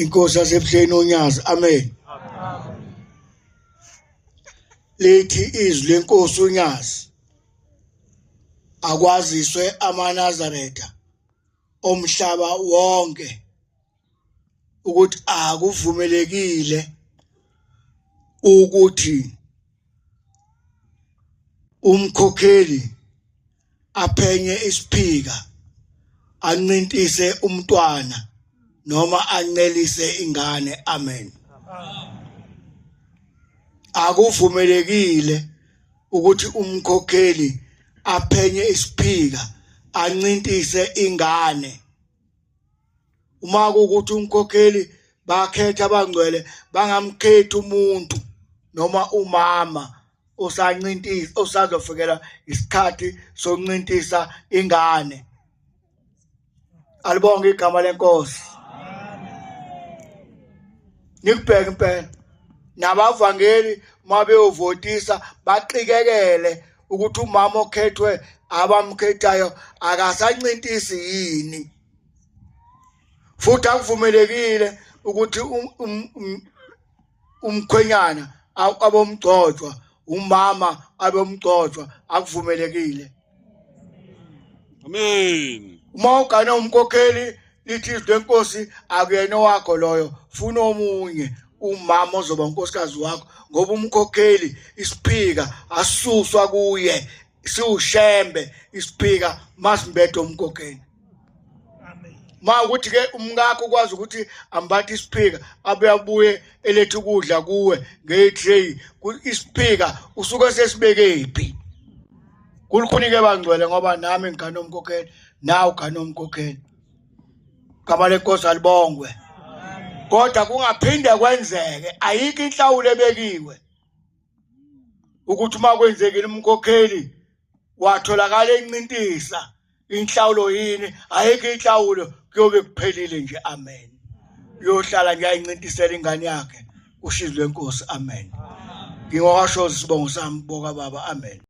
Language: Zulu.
Inkosi yasebuhleni oNyazi, amen. Lithi izwi lenkosi uNyazi akwaziswe amaNazaretha omhlaba wonke ukuthi akuvumelekile ukuthi umkhokheli aphenye isiphika ancintise umntwana noma ancelise ingane. Amen. Akuvumelekile ukuthi umkhokheli aphenye isiphika ancintise ingane. Uma kuwukuthi umkhokheli bakhetha abangcwele, bangamkhethi umuntu noma umama osancintisa osazofikela isikhathi sokuncintisa ingane. Alibonge igama lenkosi. Nikubheke impela nabavangeli uma beyovotisa baqikekele ukuthi umama okhethwe abamkhethayo akasancintisi yini, futhi akuvumelekile ukuthi umkhwenyana abomgcotshwa, umama abomgcotshwa, akuvumelekile. Amen. Uma ugane umkhokheli, lithi izwi lenkosi, akuyena owakho loyo, funa omunye umama ozoba unkosikazi wakho, ngoba umkhokheli isiphika asuswa kuye, siwushembe isiphika masimbethe umkhokheli. Ma ukuthi ke umkakho ukwazi ukuthi ambathe isiphika, abuye abuye elethe ukudla kuwe ngetray, isiphika usuke sesibekephi? Kulukhuni ke bangcwele, ngoba nami ngigane umkhokheli, nawe ugane umkhokheli. Gama lenkosi alibongwe. Kodwa kungaphinde kwenzeke, ayikho inhlawulo ebekiwe ukuthi uma kwenzekile umkhokheli watholakala encintisa, inhlawulo yini? Ayikho inhlawulo, kuyobe kuphelile nje. Amen. Uyohlala nje ayincintisela ingane yakhe, ushizwe lenkosi. Amen. Ngingowashoza isibongo sami boka baba. Amen.